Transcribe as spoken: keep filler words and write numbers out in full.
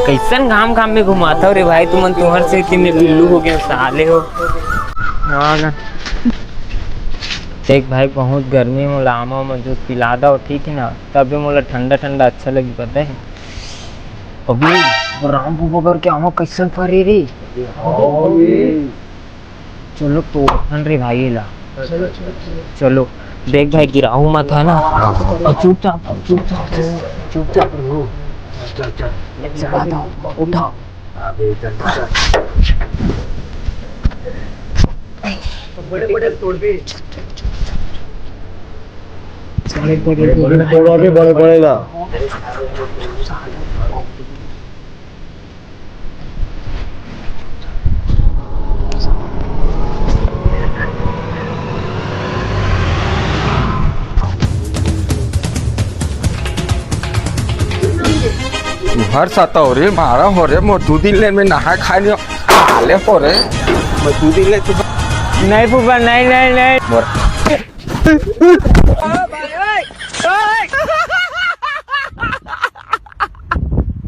कइसन घाम घाम में घुमाथव रे भाई तुमन, तुंहर सेती मैं बिल्लू हो गेंव साले हो। हाँ ना। देख भाई, बहुत गर्मी, मोला आमा उमा जूस पिला दव, ठीक हे ना? तबे मोला ठंडा ठंडा अच्छा लगही, पता हे? अभी रामपुर बगर के आमा कइसन फरे रे। चलो तोड़थन रे भाई एला। चलो, चलो, चलो। चलो, देख भाई, गिराहू मत, है ना? हाँ, हाँ। और चुपचाप, चुपचाप, चुपचाप रहो। चल, चल। चला दो, उठाओ। अबे, चल, चल। बड़े, बड़े तोड़ दे। बड़े, बड़े, बड़े, बड़े, बड़े, बड़े, बड़े ना। हर सताओ रे, मारा हो रे, मोर दू दिन ले मैं नहा खाए नहीं हूँ। आले हो रे, मैं दू दिन ले तो नहीं फूफा, नहीं, नहीं, नहीं। मोर